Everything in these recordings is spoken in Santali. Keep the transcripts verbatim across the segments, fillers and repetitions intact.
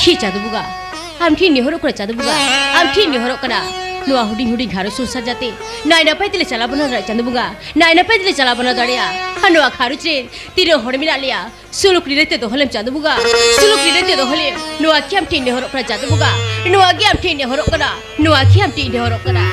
ᱦᱮ ᱪᱟᱸᱫᱚ ᱵᱚᱸᱜᱟ, ᱟᱢ ᱴᱷᱮᱱ ᱱᱮᱦᱚᱨᱚᱜ ᱠᱟᱱᱟ ᱪᱟᱸᱫᱚ ᱵᱚᱸᱜᱟ, ᱟᱢ ᱴᱷᱮᱱ ᱱᱮᱦᱚᱨᱚᱜ ᱠᱟᱱᱟ, ᱱᱚᱣᱟ ᱦᱩᱰᱤᱧ ᱦᱩᱰᱤᱧ ᱜᱷᱟᱨᱚᱸᱡᱽ ᱥᱚᱝᱥᱟᱨ ᱡᱟᱛᱮ ᱱᱟᱭ ᱱᱟᱯᱟᱭ ᱛᱮᱞᱮ ᱪᱟᱞᱟᱣ ᱵᱟᱱᱟᱣ ᱫᱟᱲᱮᱭᱟᱜ ᱪᱟᱸᱫᱚ ᱵᱚᱸᱜᱟ, ᱱᱟᱭ ᱱᱟᱯᱟᱭ ᱛᱮᱞᱮ ᱪᱟᱞᱟᱣ ᱵᱟᱱᱟᱣ ᱫᱟᱲᱮᱭᱟᱜ᱾ ᱟᱨ ᱱᱚᱣᱟ ᱜᱷᱟᱨᱚᱸᱡᱽ ᱨᱮ ᱛᱤᱱᱟᱹᱜ ᱦᱚᱲ ᱢᱮᱱᱟᱜ ᱞᱮᱭᱟ, ᱥᱩᱞᱩᱠ ᱱᱤᱨᱟᱹᱭ ᱛᱮ ᱫᱚᱦᱚ ᱞᱮᱢ ᱪᱟᱸᱫᱚ ᱵᱚᱸᱜᱟ, ᱥᱩᱞᱩᱠ ᱱᱤᱨᱟᱹᱭ ᱛᱮ ᱫᱚᱦᱚ ᱞᱮᱢ᱾ ᱱᱚᱣᱟ ᱜᱮ ᱟᱢ ᱴᱷᱮᱱ ᱱᱮᱦᱚᱨᱚᱜ ᱠᱟᱱᱟ ᱪᱟᱸᱫᱚ ᱵᱚᱸᱜᱟ, ᱱᱚᱣᱟ ᱜᱮ ᱟᱢ ᱴᱷᱮᱱ ᱱᱮᱦᱚᱨᱚᱜ ᱠᱟᱱᱟ᱾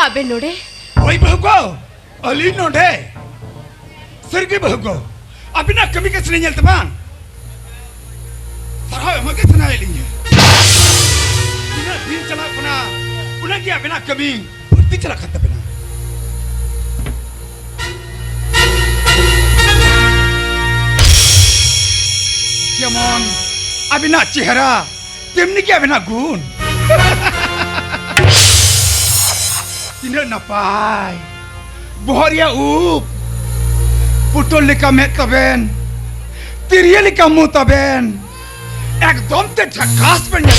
ᱟᱵᱮᱱ ᱱᱚᱰᱮ? ᱦᱳᱭ ᱵᱟᱹᱦᱩ ᱜᱚ, ᱟᱹᱞᱤᱧ ᱱᱚᱰᱮ᱾ ᱥᱟᱹᱨᱤᱜᱮ ᱵᱟᱹᱦᱩ ᱜᱚ, ᱟᱹᱵᱤᱱᱟᱜ ᱠᱟᱹᱢᱤ ᱠᱟᱹᱥᱱᱤ ᱧᱮᱞ ᱛᱮᱢᱟ ᱥᱟᱨᱦᱟᱣ ᱮᱢᱚᱜ ᱜᱮ ᱥᱟᱱᱟᱭᱮᱫ ᱞᱤᱧᱟ᱾ ᱛᱤᱱᱟᱹᱜ ᱫᱤᱱ ᱪᱟᱞᱟᱜ ᱠᱟᱱᱟ, ᱩᱱᱟᱹᱜ ᱜᱮ ᱟᱹᱵᱤᱱᱟᱜ ᱠᱟᱹᱢᱤ ᱵᱟᱹᱲᱛᱤ ᱪᱟᱞᱟᱜ ᱠᱟᱱ ᱛᱟᱹᱵᱤᱱᱟ᱾ ᱡᱮᱢᱚᱱ ᱟᱹᱵᱤᱱᱟᱜ ᱪᱮᱦᱨᱟ, ᱛᱮᱢᱱᱤ ᱜᱮ ᱟᱹᱵᱤᱱᱟᱜ ᱜᱩᱱ᱾ ᱛᱤᱱᱟᱹᱜ ᱱᱟᱯᱟᱭ ᱵᱚᱦᱚᱜ ᱨᱮᱭᱟᱜ ᱩᱵ, ᱯᱩᱴᱩᱞ ᱞᱮᱠᱟ ᱢᱮᱫ ᱛᱟᱵᱮᱱ, ᱛᱤᱨᱭᱟᱹ ᱞᱮᱠᱟ ᱢᱩ ᱛᱟᱵᱮᱱ, ᱮᱠᱫᱚᱢ ᱛᱮ ᱡᱷᱟᱠᱟᱥ ᱵᱮᱱ ᱧᱮᱞ᱾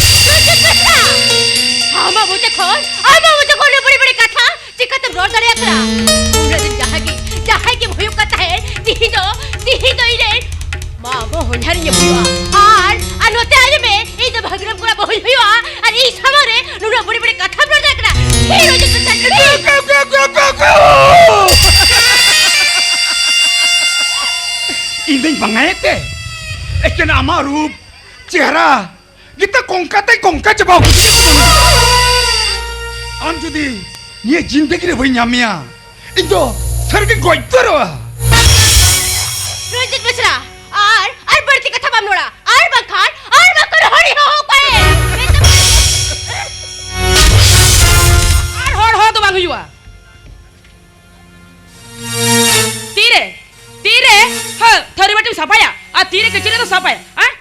ᱟᱢᱟᱜ ᱢᱚᱪᱟ ᱠᱷᱚᱱ, ᱟᱢᱟᱜ ᱢᱚᱪᱟ ᱠᱷᱚᱱ ᱩᱱᱟᱹᱜ ᱵᱟᱹᱲᱤᱡ ᱵᱟᱹᱲᱤᱡ ᱠᱟᱛᱷᱟ ᱪᱤᱠᱟᱹᱛᱮᱢ ᱨᱚᱲ ᱫᱟᱲᱮᱭᱟᱜ ᱠᱟᱱᱟ? ᱩᱱᱟᱹᱜ ᱫᱤᱱ ᱡᱟᱦᱟᱸ ᱜᱮ, ᱡᱟᱦᱟᱸᱭ ᱜᱮᱢ ᱦᱩᱭᱩᱜ ᱠᱟᱱ ᱛᱟᱦᱮᱸᱫ, ᱛᱤᱦᱤᱧ ᱫᱚ, ᱛᱤᱦᱤᱧ ᱫᱚ ᱤᱧ ᱨᱮᱱ ᱢᱟᱢᱚ ᱦᱚᱧᱦᱟᱨᱤᱧ ᱮᱢ ᱦᱩᱭᱩᱜᱼᱟ᱾ ᱟᱨ, ᱟᱨ ᱱᱚᱛᱮ ᱟᱸᱡᱚᱢ ᱢᱮ, ᱤᱧ ᱫᱚ ᱵᱷᱟᱹᱜᱽᱱᱟᱹᱢ ᱠᱚᱲᱟ ᱵᱟᱹᱦᱩᱧ ᱦᱩᱭᱩᱜᱼᱟ᱾ ᱟᱨ ᱤᱧ ᱥᱟᱢᱟᱝ ᱨᱮ ᱱᱩᱱᱟᱹᱜ ᱵᱟᱹᱲᱤᱡ ᱵᱟᱹᱲᱤᱡ ᱠᱟᱛᱷᱟᱢ ᱨᱚᱲ ᱫᱟᱲᱮᱭᱟᱜ ᱠᱟᱱᱟ? ᱪᱷᱤ, ᱨᱚᱡᱚ ᱛᱮ ᱪᱷᱟᱹᱰᱣᱤ᱾ ᱤᱧ ᱫᱚᱧ ᱵᱟᱝᱟᱭᱮᱫ ᱛᱮ, ᱮᱠᱮᱱ ᱟᱢᱟᱜ ᱨᱩᱯ, ᱪᱮᱦᱨᱟ, ᱜᱤᱛᱟ ᱠᱚᱝᱠᱟ ᱛᱮ ᱠᱚᱝᱠᱟ ᱪᱟᱵᱟ ᱟᱠᱟᱱᱟ᱾ ᱟᱢ ᱡᱩᱫᱤ ᱱᱤᱭᱟᱹ ᱡᱤᱱᱫᱮᱜᱤ ᱨᱮ ᱵᱟᱹᱧ ᱧᱟᱢ ᱢᱮᱭᱟ, ᱤᱧ ᱫᱚ ᱥᱟᱹᱨᱤ ᱜᱮ ᱜᱚᱡ ᱩᱛᱟᱹᱨᱚᱜᱼᱟ᱾ ᱨᱚᱧᱡᱤᱛ ᱵᱮᱥᱨᱟ, ᱟᱨ, ᱟᱨ ᱵᱟᱹᱲᱛᱤ ᱠᱟᱛᱷᱟ ᱵᱟᱢ ᱨᱚᱲᱟ, ᱟᱨ ᱵᱟᱝᱠᱷᱟᱱ, ᱟᱨ ᱵᱟᱝᱠᱷᱟᱱ ᱦᱚᱲᱤᱧ ᱦᱚᱦᱚ ᱠᱚᱣᱟ᱾ ᱟᱨ ᱦᱚᱲ ᱦᱚᱦᱚ ᱫᱚ ᱵᱟᱝ ᱦᱩᱭᱩᱜᱼᱟ᱾ ᱛᱤᱨᱮ, ᱛᱤᱨᱮ, ᱦᱟ, ᱛᱷᱟᱹᱨᱤ ᱵᱟᱹᱴᱤᱢ ᱥᱟᱯᱷᱟᱭᱟ ᱟᱨ ᱛᱤᱨᱮ ᱠᱤᱪᱨᱤᱡ ᱫᱚ ᱥᱟᱯᱷᱟᱭᱟ, ᱦᱮᱸ?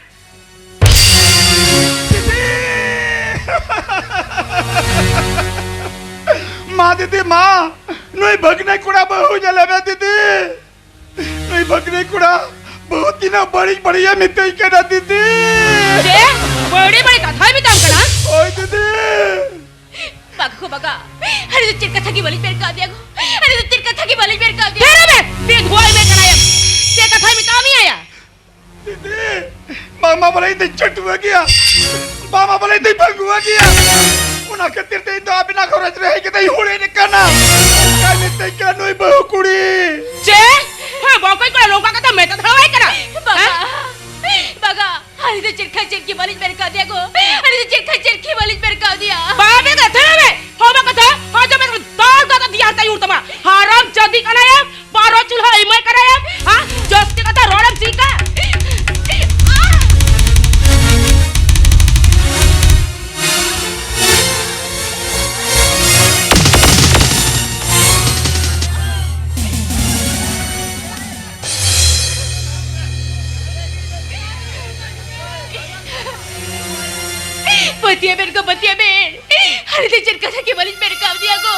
ᱢᱟ ᱫᱤᱫᱤ, ᱢᱟ, ᱱᱩᱭ ᱵᱷᱟᱹᱜᱽᱱᱟᱹ ᱠᱚᱲᱟ ᱵᱟᱹᱦᱩ ᱧᱮᱞᱮ ᱢᱮ ᱫᱤᱫᱤ᱾ ᱱᱩᱭ ᱵᱷᱟᱹᱜᱽᱱᱟᱹ ᱠᱚᱲᱟ ᱵᱟᱹᱦᱩ ᱛᱤᱱᱟᱹᱜ ᱵᱟᱹᱲᱤᱡ ᱵᱟᱹᱲᱤᱡ ᱮ ᱢᱮᱛᱟᱹᱧ ᱠᱟᱱᱟ ᱫᱤᱫᱤ᱾ ᱪᱮ? ᱵᱟᱹᱲᱤᱡ ᱵᱟᱹᱲᱤᱡ ᱠᱟᱛᱷᱟᱭ ᱢᱮᱛᱟᱢ ᱠᱟᱱᱟ? ᱦᱳᱭ ᱫᱤᱫᱤ᱾ ᱵᱟᱜᱟ ᱠᱚ ᱵᱟᱜᱟ, ᱟᱹᱞᱤᱧ ᱫᱚ ᱪᱮᱫ ᱠᱟᱛᱷᱟ ᱜᱮ ᱵᱟᱹᱞᱤᱧ ᱢᱮᱱ ᱠᱟᱣᱫᱮᱭᱟ ᱜᱚ, ᱟᱹᱞᱤᱧ ᱫᱚ ᱪᱮᱫ ᱠᱟᱛᱷᱟ ᱜᱮ ᱵᱟᱹᱞᱤᱧ ᱢᱮᱱ ᱠᱟᱣᱫᱮᱭᱟ᱾ ᱛᱷᱤᱨ ᱢᱮ! ᱵᱮᱫᱷᱩᱣᱟᱹ ᱮᱢᱮ ᱠᱟᱱᱟᱭᱮᱢ᱾ ᱪᱮᱫ ᱠᱟᱛᱷᱟᱭ ᱢᱮᱛᱟᱣ ᱢᱮᱭᱟ ᱭᱟ? ᱫᱤᱫᱤ, ᱵᱟᱝᱢᱟ ᱵᱚᱞᱮ ᱤᱧ ᱫᱚᱧ ᱪᱷᱟᱹᱴᱩᱣᱟᱹ ᱜᱮᱭᱟ, ᱵᱟᱝᱢᱟ ᱵᱚᱞᱮ ᱤᱧ ᱫᱚᱧ ᱵᱷᱟᱹᱜᱩᱣᱟᱹ ᱜᱮᱭᱟ᱾ ᱚᱱᱟ ᱠᱷᱟᱹᱛᱤᱨ ᱛᱮ ᱤᱧ ᱫᱚ ᱟᱵᱤᱱᱟᱜ ᱜᱷᱟᱨᱚᱸᱡᱽ ᱨᱮ ᱦᱮᱡ ᱠᱟᱛᱮ ᱤᱧ ᱦᱩᱲᱤᱧ ᱠᱟᱱᱟ᱾ ᱚᱱᱠᱟᱭ ᱢᱮᱛᱟᱹᱧ ᱠᱟᱱᱟ ᱱᱩᱭ ᱵᱟᱹᱦᱩ ᱠᱩᱲᱤ᱾ ᱪᱮ? ᱦᱮᱸ, ᱵᱚᱠᱚᱭ ᱠᱚᱲᱟ ᱱᱚᱝᱠᱟ ᱠᱟᱛᱮ ᱢᱮᱛᱟ ᱫᱷᱟᱲᱟᱣᱟᱭ ᱠᱟᱱᱟ? ᱵᱟᱜᱟ, ᱦᱮᱸ? ᱵᱟᱜᱟ, ᱟᱹᱞᱤᱧ ᱫᱚ ᱪᱮᱫ ᱠᱷᱟᱱ ᱪᱮᱫ ᱜᱮ ᱵᱟᱹᱞᱤᱧ ᱢᱮᱱ ᱠᱟᱣᱫᱮᱭᱟ ᱜᱚ, ᱟᱹᱞᱤᱧ ᱫᱚ ᱪᱮᱫ ᱠᱷᱟᱱ ᱪᱮᱫ ᱜᱮ ᱵᱟᱹᱞᱤᱧ ᱢᱮᱱ ᱠᱟᱣᱫᱮᱭᱟ᱾ ᱵᱟᱵᱮ ᱠᱟᱛᱷᱟ ᱢᱮ, ᱦᱚᱵᱮ ᱠᱟᱛᱷᱟ, ᱦᱚᱡᱚ ᱢᱮ, ᱫᱟᱞ ᱠᱟᱛᱮ ᱫᱤᱭᱟᱨ ᱛᱟᱭ ᱩᱨ ᱛᱟᱢᱟ᱾ ᱦᱟᱨᱟᱢ ᱡᱟᱹᱫᱤ ᱠᱟᱱᱟᱭᱮᱢ, ᱵᱟᱨᱚ ᱪᱩᱞᱦᱟᱹ ᱤᱢᱟᱹᱭ ᱠᱟᱱᱟᱭᱮᱢ, ᱦᱟ? ᱡᱟᱹᱥᱛᱤ ᱠᱟᱛᱷᱟ ᱨᱚᱲᱮᱢ ᱪᱮᱫ ᱠᱟ? ᱯᱟᱹᱛᱭᱟᱹ ᱵᱮᱱ ᱜᱚ, ᱯᱟᱹᱛᱭᱟᱹ ᱵᱮᱱ᱾ ᱟᱹᱞᱤᱧ ᱫᱚ ᱪᱮᱫ ᱠᱟᱛᱷᱟ ᱜᱮ ᱵᱟᱹᱞᱤᱧ ᱢᱮᱱ ᱠᱟᱣᱫᱮᱭᱟ ᱜᱚ᱾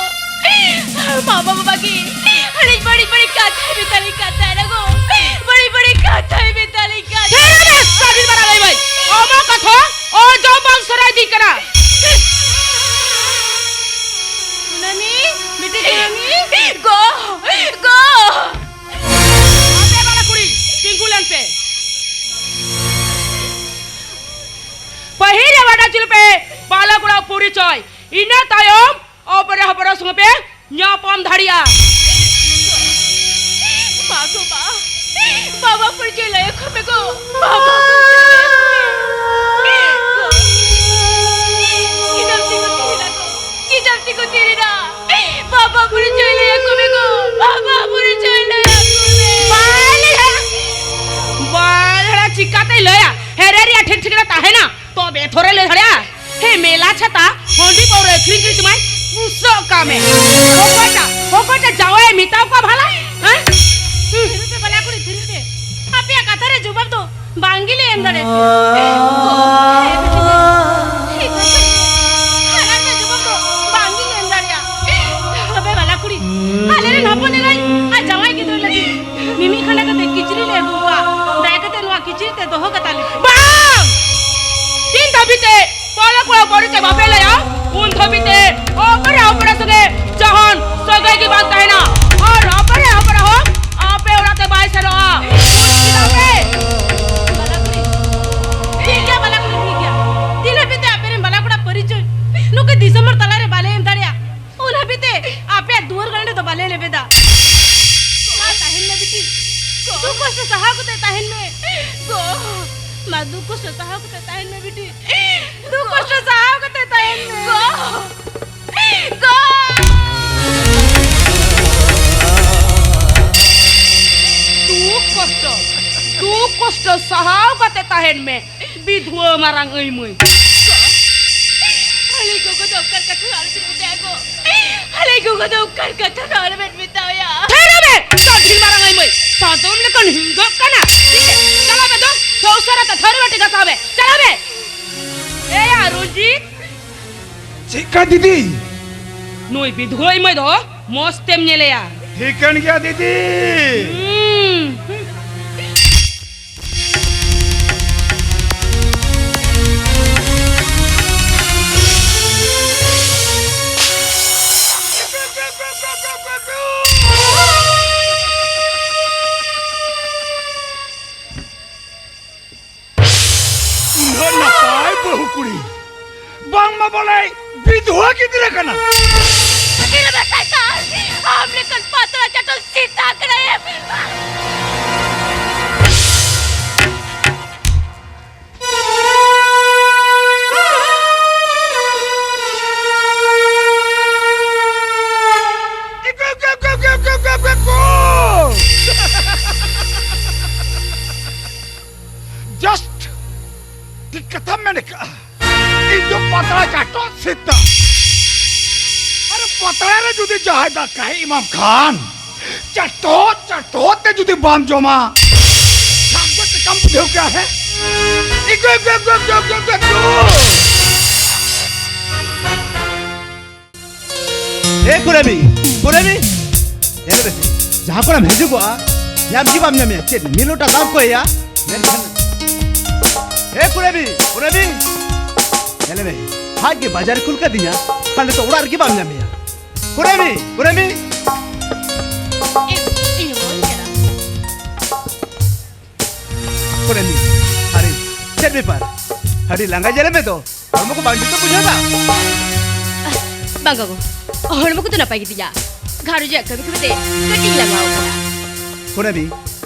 ᱢᱟᱢᱟ ᱵᱟᱵᱟ ᱜᱮ ᱟᱹᱞᱤᱧ ᱵᱟᱹᱲᱤᱡ ᱵᱟᱹᱲᱤᱡ ᱠᱟᱛᱷᱟᱭ ᱢᱮᱛᱟᱞᱤᱧ ᱠᱟᱱ ᱛᱟᱦᱮᱱᱟ ᱜᱚ᱾ ᱵᱟᱹᱲᱤᱡ ᱵᱟᱹᱲᱤᱡ ᱠᱟᱛᱷᱟᱭ ᱢᱮᱛᱟᱞᱤᱧ ᱠᱟᱱ ᱛᱟᱦᱮᱱᱟ᱾ ᱛᱷᱤᱨ ᱢᱮ, ᱥᱟᱹᱨᱤ ᱵᱟᱨᱟ ᱞᱟᱹᱭ ᱢᱮ᱾ ᱚᱢᱚ ᱠᱟᱛᱷᱟ ᱚᱡᱚ ᱵᱟᱝ ᱥᱚᱨᱟᱭ ᱫᱤ ᱠᱟᱱᱟ᱾ ᱠᱩᱱᱟᱹᱢᱤ, ᱵᱤᱴᱤ ᱠᱩᱱᱟᱹᱢᱤ᱾ ᱜᱚ, ᱜᱚ᱾ ᱟᱯᱮ ᱵᱟᱞᱟ ᱠᱩᱲᱤ, ᱛᱤᱸᱜᱩ ᱞᱮᱱ ᱯᱮ᱾ ᱯᱟᱹᱦᱤᱞ ᱨᱮ ᱵᱟᱰᱟᱭ ᱦᱚᱪᱚ ᱞᱮᱯᱮ, ᱵᱟᱞᱟ ᱠᱚᱲᱟ ᱯᱚᱨᱤᱪᱚᱭ᱾ ᱤᱱᱟᱹ ᱛᱟᱭᱚᱢ ᱚᱯᱚᱨᱮ ᱦᱚᱯᱚᱨᱮ ᱥᱚᱸᱜᱮ ᱯᱮ ᱧᱟᱯᱟᱢ ᱫᱟᱲᱮᱭᱟᱜᱼᱟ᱾ ᱢᱟ ᱜᱚ ᱢᱟ, ᱵᱟᱵᱟ ᱯᱚᱨᱤᱪᱚᱭ ᱞᱟᱹᱭ ᱟᱠᱚ ᱢᱮ ᱜᱚ, ᱵᱟᱵᱟ ᱯᱚᱨᱤᱪᱚᱭ ᱞᱟᱹᱭ ᱟᱠᱚ ᱢᱮ᱾ ᱜᱚ, ᱪᱮᱫᱟᱜ ᱪᱤᱠᱟᱹ ᱛᱮ ᱦᱮᱱᱟᱜ ᱜᱚ? ᱪᱮᱫᱟᱜ ᱪᱤᱠᱟᱹ ᱛᱮ ᱦᱮᱱᱟᱜ? ᱵᱟᱵᱟ ᱯᱚᱨᱤᱪᱚᱭ ᱞᱟᱹᱭ ᱟᱠᱚ ᱢᱮ ᱜᱚ, ᱵᱟᱵᱟ ᱯᱚᱨᱤᱪᱚᱭ ᱞᱟᱹᱭ ᱟᱠᱚ ᱢᱮ᱾ ᱵᱟᱭ ᱞᱟᱹᱭᱟ, ᱵᱟᱭ ᱞᱟᱹᱭᱟ, ᱪᱤᱠᱟᱹᱛᱮᱭ ᱞᱟᱹᱭᱟ? ᱦᱮᱨᱮ ᱨᱮᱭᱟᱜ ᱴᱷᱤᱠ ᱴᱷᱤᱠᱟᱹᱱᱟ ᱛᱟᱦᱮᱱᱟ᱾ ᱛᱚᱵᱮ ᱛᱷᱚᱨᱮ ᱞᱟᱹᱭ ᱫᱟᱲᱮᱭᱟᱜᱼᱟ᱾ ᱦᱮ ᱢᱮᱞᱟ ᱪᱷᱟᱛᱟ ᱦᱟᱺᱰᱤ ᱯᱟᱹᱣᱨᱟᱹ ᱟᱹᱠᱷᱨᱤᱧ ᱠᱤᱨᱤᱧ ᱛᱮᱢᱟᱭ ᱵᱩᱥᱟᱹᱜ ᱠᱟᱜ ᱢᱮ᱾ ᱚᱠᱚᱭᱴᱟᱜ, ᱚᱠᱚᱭᱴᱟᱜ ᱡᱟᱶᱟᱭᱮ ᱢᱮᱛᱟᱣ ᱠᱚᱣᱟ ᱵᱷᱟᱞᱟ? ᱦᱮᱸ? ᱫᱷᱤᱨᱤ ᱯᱮ ᱵᱟᱞᱟ ᱠᱩᱲᱤ, ᱫᱷᱤᱨᱤ ᱯᱮ᱾ ᱫᱟᱲᱮ ᱯᱮᱭᱟ᱾ ᱦᱟᱨᱟᱲ ᱨᱮ ᱡᱚᱵᱟᱵ ᱫᱚ ᱵᱟᱝ ᱜᱤᱧ ᱮᱢ ᱫᱟᱲᱮᱭᱟᱜᱼᱟ᱾ ᱛᱚᱵᱮ ᱵᱟᱞᱟ ᱠᱩᱲᱤ, ᱟᱞᱮ ᱨᱮᱱ ᱦᱚᱯᱚᱱ ᱮᱨᱟᱭ ᱟᱨ ᱡᱟᱶᱟᱭ ᱜᱤᱫᱽᱨᱟᱹ ᱞᱟᱹᱜᱤᱫ ᱢᱤᱢᱤᱫ ᱠᱷᱟᱱᱟ ᱠᱟᱛᱮ ᱠᱤᱪᱨᱤᱡ ᱞᱮ ᱟᱹᱜᱩ ᱠᱚᱣᱟ᱾ ᱫᱟᱭᱟ ᱠᱟᱛᱮ ᱱᱚᱣᱟ ᱠᱤᱪᱨᱤᱡ ᱛᱮ ᱫᱚᱦᱚ ᱠᱟᱛᱟ ᱞᱮ ᱯᱮ᱾ ᱵᱟᱝ! ᱛᱤᱱ ᱫᱷᱟᱹᱵᱤᱡ ᱛᱮ ᱯᱟᱣᱞᱟ ᱠᱚᱲᱟ ᱵᱟᱹᱲᱤᱡ ᱛᱮ ᱵᱟᱯᱮ ᱞᱟᱹᱭᱟ, ᱩᱱ ᱫᱷᱟᱹᱵᱤᱡ ᱛᱮ ᱚᱯᱮᱨᱟ ᱦᱚᱯᱚᱱᱟ ᱥᱚᱸᱜᱮ ᱡᱟᱦᱟᱱ ᱥᱟᱹᱜᱟᱹᱭ ᱜᱮ ᱵᱟᱝ ᱛᱟᱦᱮᱱᱟ᱾ ᱟᱨ ᱚᱯᱮᱨᱟ ᱦᱚᱯᱚᱱᱟ ᱦᱚᱸ ᱟᱯᱮ ᱚᱲᱟᱜ ᱛᱮ ᱵᱟᱭ ᱥᱮᱱᱚᱜᱼᱟ᱾ ᱵᱩᱡᱽ ᱠᱮᱫᱟ ᱯᱮ? ᱵᱟᱞᱟ ᱠᱩᱲᱤ, ᱴᱷᱤᱠ ᱜᱮᱭᱟ, ᱵᱟᱞᱟ ᱠᱩᱲᱤ, ᱴᱷᱤᱠ ᱜᱮᱭᱟ᱾ ᱛᱤᱱ ᱦᱟᱹᱵᱤᱡ ᱛᱮ ᱟᱯᱮ ᱨᱮᱱ ᱵᱟᱞᱟ ᱠᱚᱲᱟ ᱯᱚᱨᱤᱪᱚᱭ ᱱᱩᱠᱩ ᱫᱤᱥᱚᱢ ᱦᱚᱲ ᱛᱟᱞᱟ ᱨᱮ ᱵᱟᱞᱮ ᱮᱢ ᱫᱟᱲᱮᱭᱟᱜᱼᱟ, ᱩᱱ ᱦᱟᱹᱵᱤᱡ ᱛᱮ ᱟᱯᱮᱭᱟᱜ ᱫᱩᱣᱟᱹᱨ ᱜᱟᱱᱰᱮ ᱫᱚ ᱵᱟᱞᱮ ᱞᱮᱵᱮᱫᱟ᱾ ᱢᱟ ᱛᱟᱦᱮᱱ ᱢᱮ ᱵᱤᱴᱤ, ᱫᱩᱠ ᱠᱚᱥᱴᱚ ᱥᱟᱦᱟᱣ ᱠᱟᱛᱮ ᱛᱟᱦᱮᱱ ᱢᱮ᱾ ᱜᱚ, ᱢᱟ ᱫᱩᱠ ᱠᱚᱥᱴᱚ ᱥᱟᱦᱟᱣ ᱠᱟᱛᱮ ᱛᱟᱦᱮᱱ ᱢᱮ ᱵᱤᱴᱤ, ᱫᱩᱠ ᱠᱚᱥᱴᱚ ᱥᱟᱦᱟᱣ ᱠᱟᱛᱮ ᱛᱟᱦᱮᱱ ᱢᱮ᱾ ᱜᱚ, ᱜᱚ, ᱫᱩᱠ ᱠᱚᱥᱴᱚ, ᱫᱩᱠ ᱠᱚᱥᱴᱚ ᱥᱟᱦᱟᱣ ᱠᱟᱛᱮ ᱛᱟᱦᱮᱱ ᱢᱮ᱾ ᱵᱤᱫᱷᱩᱣᱟᱹ ᱢᱟᱨᱟᱝ ᱟᱹᱭ ᱢᱟᱹᱭ᱾ ᱟᱞᱮ ᱜᱚᱜᱚ ᱫᱚ ᱚᱠᱟᱨ ᱠᱟᱛᱷᱟ ᱟᱞᱚᱵᱮᱱ ᱢᱮᱛᱟᱭᱟ ᱜᱚ᱾ ᱟᱞᱮ ᱜᱚᱜᱚ ᱫᱚ ᱚᱠᱟᱨ ᱠᱟᱛᱷᱟ ᱟᱞᱚᱵᱮᱱ ᱢᱮᱛᱟᱭᱟ᱾ ᱛᱷᱤᱨ ᱢᱮ! ᱪᱟᱹᱰᱷᱤᱞ ᱢᱟᱨᱟᱝ ᱟᱹᱭ ᱢᱟᱹᱭ᱾ ᱥᱟᱫᱚᱢ ᱞᱮᱠᱟᱱ ᱦᱤᱝᱜᱟᱹᱜ ᱠᱟᱱᱟ᱾ ᱴᱷᱤᱠ ᱜᱮ? ᱪᱟᱞᱟᱜ ᱢᱮ ᱫᱚ᱾ ᱛᱷᱟᱹᱣ ᱩᱥᱟᱹᱨᱟ ᱛᱮ ᱛᱷᱟᱹᱨᱤ ᱵᱟᱹᱴᱤ ᱜᱷᱟᱥᱟᱣ ᱢᱮ᱾ ᱪᱟᱞᱟᱜ ᱢᱮ᱾ ᱮᱭᱟ ᱨᱚᱧᱡᱤᱛ᱾ ᱪᱮᱫ ᱠᱟ ᱫᱤᱫᱤ? ᱱᱩᱭ ᱵᱤᱫᱷᱩᱣᱟᱹ ᱟᱹᱭ ᱢᱟᱹᱭ ᱫᱚ ᱢᱚᱸᱡᱽ ᱛᱮᱢ ᱧᱮᱞᱮᱭᱟ᱾ ᱴᱷᱤᱠᱟᱹᱱ ᱜᱮᱭᱟ ᱫᱤᱫᱤ᱾ ᱦᱩᱸ᱾ ᱩᱱᱟᱹᱜ ᱱᱟᱯᱟᱭ ᱵᱟᱹᱦᱩ ᱠᱩᱲᱤ, ᱵᱟᱝᱢᱟ ᱵᱚᱞᱮ ᱵᱤᱫᱷᱣᱟ ᱜᱤᱫᱽᱨᱟᱹ ᱠᱟᱱᱟ᱾ ᱟᱢ ᱞᱮᱠᱟᱱ ᱯᱟᱛᱲᱟ ᱪᱟᱴᱚ ᱥᱮᱛᱟ ᱠᱟᱱᱟᱭᱮᱢ᱾ Just ᱴᱷᱤᱠ ᱠᱟᱛᱷᱟᱢ ᱢᱮᱱ ᱠᱟᱜᱼᱟ᱾ ᱤᱧ ᱫᱚ ᱯᱟᱛᱲᱟ ᱪᱟᱴᱚ ᱥᱮᱛᱟ᱾ ᱟᱨ ᱯᱟᱛᱲᱟ ᱨᱮ ᱡᱩᱫᱤ ᱡᱟᱦᱟᱸᱭ ᱫᱟᱠᱟᱭ ᱮᱢᱟᱢ ᱠᱷᱟᱱ, ᱪᱟᱴᱚ ᱪᱟᱴᱚ ᱛᱮ ᱡᱩᱫᱤ ᱵᱟᱢ ᱡᱚᱢᱟ, ᱥᱟᱵ ᱫᱚ ᱪᱮᱠᱟᱢ ᱵᱩᱡᱷᱟᱹᱣ ᱠᱮᱭᱟ ᱦᱮᱸ? ᱮ ᱠᱩᱨᱮᱢᱤ, ᱠᱩᱨᱮᱢᱤ, ᱧᱮᱞ ᱢᱮ, ᱡᱟᱦᱟᱸ ᱠᱚᱨᱮᱢ ᱦᱤᱡᱩᱜᱚᱜᱼᱟ, ᱧᱟᱢ ᱜᱮ ᱵᱟᱢ ᱧᱟᱢᱮᱭᱟ᱾ ᱪᱮᱫ ᱢᱤᱫ ᱞᱚᱴᱟ ᱫᱟᱜ ᱠᱚ ᱮᱭᱟ? ᱢᱮᱱᱠᱷᱟᱱ, ᱮ ᱠᱩᱨᱮᱢᱤ, ᱠᱩᱨᱮᱢᱤ, ᱧᱮᱞ ᱢᱮ, ᱟᱡ ᱜᱮ ᱵᱟᱡᱟᱨ ᱨᱮ ᱠᱩᱞ ᱠᱟᱫᱤᱧᱟ, ᱠᱷᱟᱱ ᱱᱤᱛᱚᱜ ᱚᱲᱟᱜ ᱨᱮᱜᱮ ᱵᱟᱢ ᱧᱟᱢᱮᱭᱟ᱾ ᱠᱩᱨᱮᱢᱤ, ᱠᱩᱨᱮᱢᱤ᱾ ᱤᱧ, ᱤᱧ ᱦᱚᱸ ᱵᱟᱹᱧ ᱪᱟᱞᱟᱜᱼᱟ᱾ ᱠᱚᱨᱮ ᱢᱮ᱾ ᱟᱨᱮ, ᱪᱮᱫ ᱵᱮᱯᱟᱨ? ᱟᱹᱰᱤ ᱞᱟᱸᱜᱟ ᱧᱮᱞᱮᱫ ᱢᱮ ᱫᱚ᱾ ᱦᱚᱲᱢᱚ ᱠᱚ ᱵᱟᱝ ᱡᱩᱛ ᱵᱩᱡᱷᱟᱹᱣ ᱫᱟ? ᱵᱟᱝ ᱜᱚᱜᱚ, ᱦᱚᱲᱢᱚ ᱠᱚᱫᱚ ᱱᱟᱯᱟᱭ ᱜᱮᱛᱤᱧᱟ᱾ ᱜᱷᱟᱨᱚᱸᱡᱽ ᱨᱮᱭᱟᱜ ᱠᱟᱹᱢᱤ ᱠᱟᱹᱢᱤ ᱛᱮ ᱠᱟᱹᱴᱤᱡ ᱞᱟᱸᱜᱟᱣ ᱠᱟᱱᱟ᱾ ᱠᱚᱨᱮ ᱢᱮ,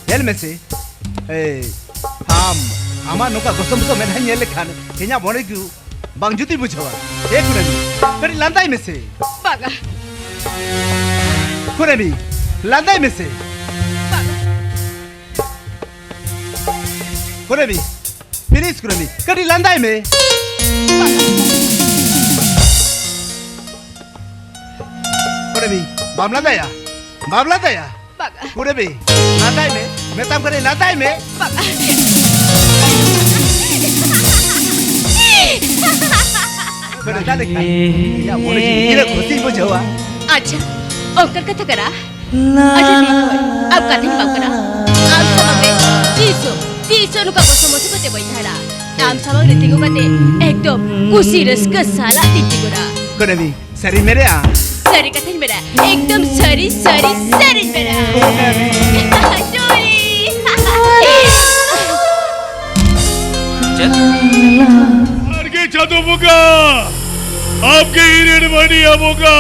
ᱧᱮᱞ ᱢᱮᱥᱮ᱾ ᱮᱭ, ᱟᱢ, ᱟᱢᱟᱜ ᱱᱚᱝᱠᱟ ᱜᱚᱥᱚ ᱢᱚᱥᱚ ᱢᱮᱫᱦᱟᱧ ᱧᱮᱞ ᱞᱮᱠᱷᱟᱱ ᱤᱧᱟᱹᱜ ᱢᱚᱱᱮ ᱠᱚ ᱵᱟᱝ ᱡᱩᱛᱤᱧ ᱵᱩᱡᱷᱟᱹᱣᱟ᱾ ᱮ ᱠᱩᱨᱮᱢᱤ, ᱠᱟᱹᱴᱤᱡ ᱞᱟᱸᱫᱟᱭ ᱢᱮᱥᱮ᱾ ᱵᱟᱝᱟ᱾ ᱠᱩᱨᱮᱢᱤ, ᱞᱟᱸᱫᱟᱭ ᱢᱮᱥᱮ᱾ ᱵᱟᱝᱟ᱾ ᱠᱩᱨᱮᱢᱤ, ᱯᱞᱤᱡ ᱠᱩᱨᱮᱢᱤ, ᱠᱟᱹᱴᱤᱡ ᱞᱟᱸᱫᱟᱭ ᱢᱮ᱾ ᱠᱩᱨᱮᱢᱤ, ᱵᱟᱢ ᱞᱟᱸᱫᱟᱭᱟ? ᱵᱟᱢ ᱞᱟᱸᱫᱟᱭᱟ? ᱵᱟᱝᱟ᱾ ᱠᱩᱨᱮᱢᱤ, ᱞᱟᱸᱫᱟᱭ ᱢᱮ᱾ ᱢᱮᱛᱟᱢ ᱠᱟᱹᱱᱟᱹᱧ, ᱞᱟᱸᱫᱟᱭ ᱢᱮ᱾ ᱵᱟᱝᱟ᱾ ᱞᱟᱸᱫᱟ ᱞᱮᱠᱷᱟᱱ ᱤᱧᱟᱹᱜ ᱢᱚᱱᱮ ᱡᱤᱣᱤ ᱛᱤᱱᱟᱹᱜ ᱠᱷᱩᱥᱤᱧ ᱵᱩᱡᱷᱟᱹᱣᱟ᱾ ᱟᱪᱪᱷᱟ, ᱚᱱᱠᱟᱱ ᱠᱟᱛᱷᱟ ᱠᱟᱱᱟ᱾ ᱟᱪᱪᱷᱟ, ᱴᱷᱤᱠ ᱜᱮᱭᱟ, ᱟᱢ ᱠᱟᱛᱷᱟᱧ ᱮᱢᱟᱢ ᱠᱟᱱᱟ᱾ ᱟᱢ ᱥᱟᱢᱟᱝ ᱨᱮ ᱛᱤᱥ ᱦᱚᱸ, ᱛᱤᱥ ᱦᱚᱸ ᱱᱚᱝᱠᱟ ᱜᱚᱥᱚ ᱢᱚᱥᱚ ᱠᱟᱛᱮ ᱵᱟᱹᱧ ᱛᱟᱦᱮᱱᱟ᱾ ᱟᱢ ᱥᱟᱢᱟᱝ ᱨᱮ ᱛᱤᱸᱜᱩ ᱠᱟᱛᱮ ᱮᱠᱫᱚᱢ ᱠᱩᱥᱤ ᱨᱟᱹᱥᱠᱟᱹ ᱥᱟᱞᱟᱜ ᱛᱤᱧ ᱛᱤᱸᱜᱩᱱᱟ᱾ ᱠᱩᱨᱮᱢᱤ, ᱥᱟᱹᱨᱤ ᱢᱮᱱᱮᱜᱼᱟ? ᱥᱟᱹᱨᱤ ᱠᱟᱛᱷᱟᱧ ᱢᱮᱱᱟ, ᱮᱠᱫᱚᱢ ᱥᱟᱹᱨᱤ, ᱥᱟᱹᱨᱤ, ᱥᱟᱹᱨᱤᱧ ᱢᱮᱱᱟ᱾ ᱡᱚᱦᱟᱨ ᱜᱮ ᱪᱟᱸᱫᱚ ᱵᱚᱸᱜᱟ, ᱟᱢ ᱜᱮ ᱤᱧ ᱨᱮᱱ ᱢᱟᱹᱱᱤᱭᱟ ᱵᱚᱸᱜᱟ,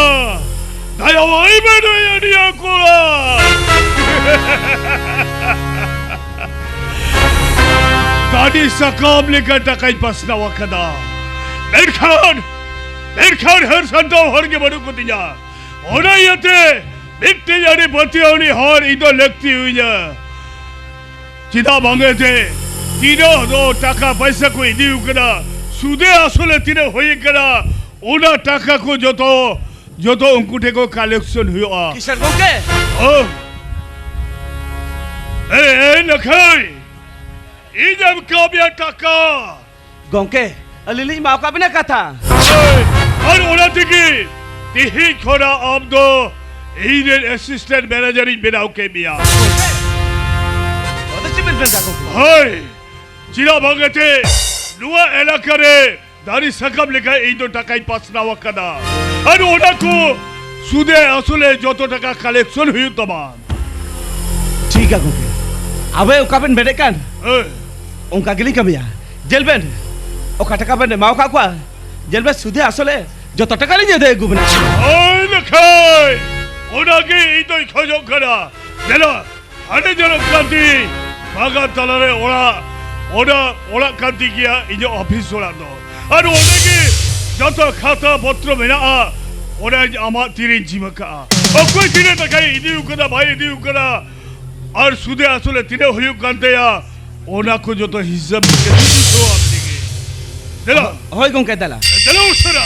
ᱫᱟᱭᱟᱣᱟᱭ ᱢᱮ ᱱᱩᱭ ᱟᱹᱰᱤᱭᱟ ᱠᱚᱲᱟ᱾ ᱛᱟᱹᱰᱤ ᱥᱟᱠᱟᱢ ᱞᱮᱠᱟ ᱴᱟᱠᱟᱧ ᱯᱟᱥᱱᱟᱣ ᱟᱠᱟᱫᱟ, ᱢᱮᱱᱠᱷᱟᱱ, ᱢᱮᱱᱠᱷᱟᱱ ᱦᱟᱹᱨ ᱥᱟᱢᱴᱟᱣ ᱦᱚᱲ ᱜᱮ ᱵᱟᱹᱱᱩᱜ ᱠᱚᱛᱤᱧᱟ᱾ ᱚᱱᱟ ᱤᱭᱟᱹᱛᱮ ᱢᱤᱫᱴᱮᱡ ᱟᱹᱰᱤ ᱯᱟᱹᱛᱭᱟᱹᱣ ᱨᱤᱱᱤᱡ ᱦᱚᱲ ᱤᱧ ᱫᱚ ᱞᱟᱹᱠᱛᱤ ᱦᱩᱭᱤᱧᱟ᱾ ᱪᱮᱫᱟᱜ ᱵᱟᱝ ᱮᱱᱛᱮ ᱛᱤᱱᱟᱹᱜ ᱫᱚ ᱴᱟᱠᱟ ᱯᱟᱭᱥᱟ ᱠᱚ ᱤᱫᱤ ᱟᱠᱟᱫᱟ, ᱥᱩᱫᱮ ᱟᱥᱚᱞᱮ ᱛᱤᱱᱟᱹᱜ ᱦᱩᱭ ᱟᱠᱟᱱᱟ, ᱚᱱᱟ ᱴᱟᱠᱟ ᱠᱚ ᱡᱚᱛᱚ, ᱡᱚᱛᱚ ᱩᱱᱠᱩ ᱴᱷᱮᱱ ᱠᱚ ᱠᱟᱞᱮᱠᱥᱚᱱ ᱦᱩᱭᱩᱜᱼᱟ᱾ ᱠᱤᱥᱟᱹᱬ ᱜᱚᱝᱠᱮ! ᱚ! ᱮ, ᱮ, ᱱᱟᱠᱷᱟᱭ! ᱤᱧ ᱮᱢ ᱠᱟᱣᱫ ᱢᱮᱭᱟ ᱴᱟᱠᱟ᱾ ᱜᱚᱝᱠᱮ, ᱟᱹᱞᱤᱧ ᱞᱤᱧ ᱮᱢᱟ ᱠᱟᱜ ᱵᱤᱱᱟ ᱠᱟᱛᱷᱟ᱾ ᱦᱳᱭ, ᱟᱨ ᱚᱱᱟ ᱛᱮᱜᱮ ᱛᱮᱦᱮᱧ ᱠᱷᱚᱱᱟᱜ ᱟᱢ ᱫᱚ ᱤᱧ ᱨᱮᱱ ᱮᱥᱤᱥᱴᱮᱱᱴ ᱢᱮᱱᱮᱡᱟᱨ ᱤᱧ ᱵᱮᱱᱟᱣ ᱠᱮᱫ ᱢᱮᱭᱟ᱾ ᱟᱫᱚ ᱪᱮᱫ ᱵᱤᱱ ᱢᱮᱱᱫᱟ ᱜᱚᱝᱠᱮ? ᱦᱳᱭ, ᱪᱮᱫᱟᱜ ᱵᱟᱝ ᱮᱱᱛᱮ ᱱᱚᱣᱟ ᱮᱞᱟᱠᱟ ᱨᱮ ᱫᱟᱨᱮ ᱥᱟᱠᱟᱢ ᱞᱮᱠᱟ ᱤᱧ ᱫᱚ ᱴᱟᱠᱟᱧ ᱯᱟᱥᱱᱟᱣ ᱟᱠᱟᱫᱟ᱾ ᱟᱨ ᱚᱱᱟ ᱠᱚ ᱥᱩᱫᱮ ᱟᱥᱚᱞᱮ ᱡᱚᱛᱚ ᱴᱟᱠᱟ ᱠᱟᱞᱮᱠᱥᱚᱱ ᱦᱩᱭᱩᱜ ᱛᱟᱢᱟ᱾ ᱴᱷᱤᱠ ᱜᱮᱭᱟ ᱜᱚᱝᱠᱮ, ᱟᱵᱮ ᱚᱠᱟ ᱵᱮᱱ ᱢᱮᱱᱮᱫ ᱠᱟᱱ, ᱦᱮᱸ᱾ ᱚᱱᱠᱟ ᱜᱮᱞᱤᱧ ᱠᱟᱹᱢᱤᱭᱟ᱾ ᱧᱮᱞ ᱵᱮᱱ, ᱚᱠᱟ ᱴᱟᱠᱟ ᱵᱮᱱ ᱮᱢᱟᱣ ᱟᱠᱟᱫ ᱠᱚᱣᱟ, ᱧᱮᱞ ᱵᱮᱱ ᱥᱩᱫᱮ ᱟᱥᱚᱞᱮ ᱡᱚᱛᱚ ᱴᱟᱠᱟ ᱞᱤᱧ ᱟᱹᱫᱟᱹᱭ ᱟᱹᱜᱩ ᱵᱮᱱᱟ᱾ ᱦᱳᱭ ᱞᱮᱠᱷᱟᱭ, ᱚᱱᱟᱜᱮ ᱤᱧ ᱫᱚᱧ ᱠᱷᱚᱡᱚᱜ ᱠᱟᱱᱟ᱾ ᱫᱮᱞᱟ, ᱦᱟᱸᱰᱮ ᱧᱮᱞᱚᱜ ᱠᱟᱱ ᱛᱤᱧ ᱵᱟᱜᱟᱱ ᱛᱟᱞᱟᱨᱮ ᱚᱲᱟᱜ, ᱚᱱᱟ ᱚᱲᱟᱜ ᱠᱟᱱ ᱛᱤᱧ ᱜᱮᱭᱟ ᱤᱧᱟᱹᱜ ᱚᱯᱷᱤᱥ ᱚᱲᱟᱜ ᱫᱚ᱾ ᱟᱨ ᱚᱸᱰᱮ ᱜᱮ ᱡᱚᱛᱚ ᱠᱷᱟᱛᱟ ᱯᱚᱛᱨᱚ ᱢᱮᱱᱟᱜᱼᱟ, ᱚᱱᱟᱧ ᱟᱢᱟᱜ ᱛᱤᱨᱮᱧ ᱡᱤᱢᱟᱹ ᱠᱟᱜᱼᱟ᱾ ᱚᱠᱚᱭ ᱛᱤᱱᱟᱹᱜ ᱴᱟᱠᱟᱭ ᱤᱫᱤ ᱟᱠᱟᱫᱟ, ᱵᱟᱭ ᱤᱫᱤ ᱟᱠᱟᱫᱟ, ᱟᱨ ᱥᱩᱫᱮ ᱟᱥᱚᱞᱮ ᱛᱤᱱᱟᱹᱜ ᱦᱩᱭᱩᱜ ᱠᱟᱱ ᱛᱟᱭᱟ, ᱚᱱᱟ ᱠᱚ ᱡᱚᱛᱚ ᱦᱤᱥᱟᱹᱵ ᱠᱟᱛᱮ ᱤᱧ ᱥᱚ ᱟᱢ ᱛᱮᱜᱮ᱾ ᱫᱮᱞᱟ᱾ ᱦᱳᱭ ᱜᱚᱝᱠᱮ, ᱫᱮᱞᱟ᱾ ᱫᱮᱞᱟ ᱩᱥᱟᱹᱨᱟ᱾